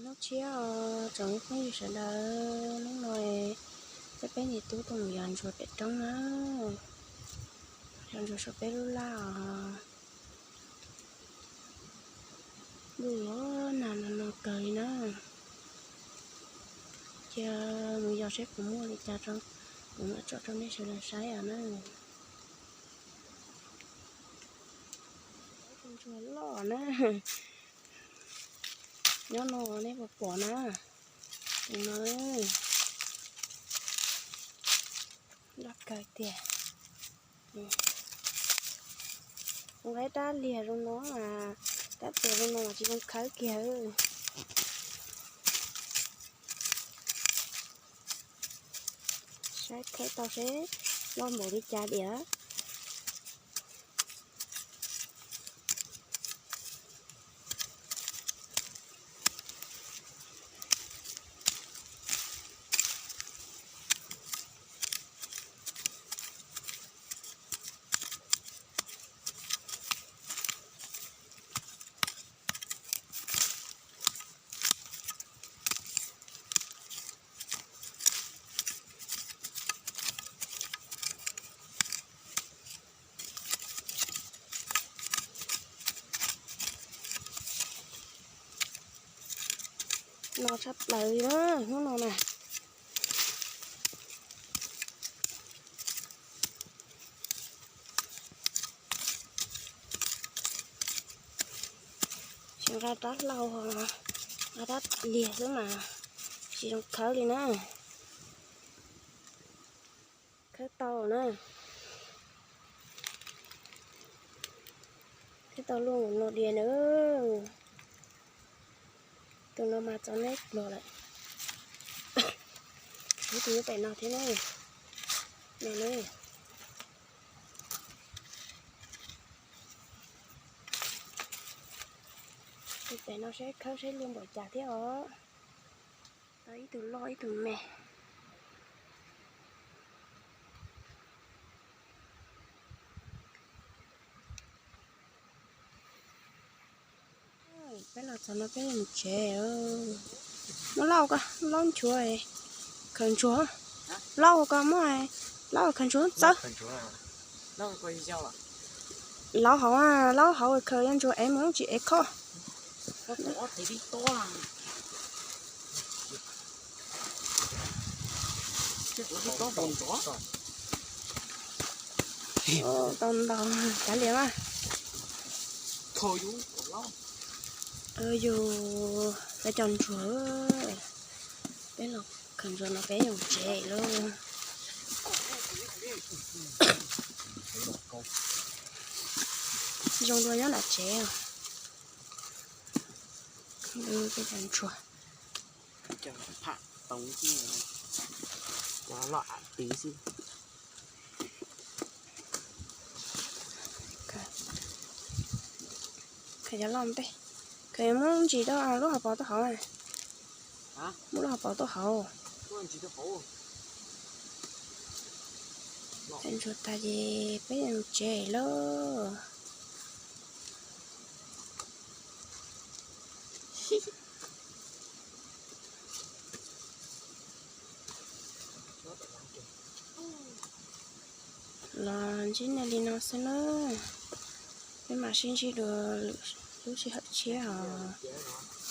Hnub tshiab os tsoom phooj ywg sawv daws, hnub no peb peb niam tub tuaj mus yos ntsuag pem roob na, yos ntsuag saum peb lub laj os. Ntuj los nag no no kawg li na. Cia mus yos seb puas muaj li cas, kuv mam tsom rau nej sawv daws saib os na. Ntsuag loj na. Nyob no nej puas pom na, tus no loj kawg tiag. Kuv nqa rab liag zoo no mas, rab tuag zoo no mas tsis zoo khawb kiag. Saib khawb tau seb loj npaum li cas diam. No tshaj plaws li na, hnub no na. Tsis nqa rab hlau, nqa rab liag xwb mas tsis zoo khawb li na. Khawb tau na. Khawb tau luaj no diam na. Tus no mas txom nyem pluag lawm. Ib tug nyob pem no thiab na. No na. Tus pem no saib khawb saib luaj npaum cas thiab os. Tau ib tug loj ib tug me. Peb los txog no peb mus tsev. Muab lauj ko, lauj nchuav, khaws ntsuag. Lauj ko muab, lauj khaws ntsuag txawb. Lauj hauv, lauj hauv khaws ntsuag ev mus tsis ev khob. Tau ntau, kav liam mas. Yus, peb cov ntsuag, peb los khaws ntsuag no peb mus tsev lauj. Zoo dua nyob nram tsev os. Peb cov ntsuag. Khaws cov loj ntej, khaws muab ntsis rau lub hauv paus tuaj hauv. Muab lub hauv paus tuaj hauv. Khaws ntsuag tag ces peb mus tsev lauj. Los ntsib nej li no xwb na. Peb mam sib ntsib dua lwm lub sij hawm tshiab os.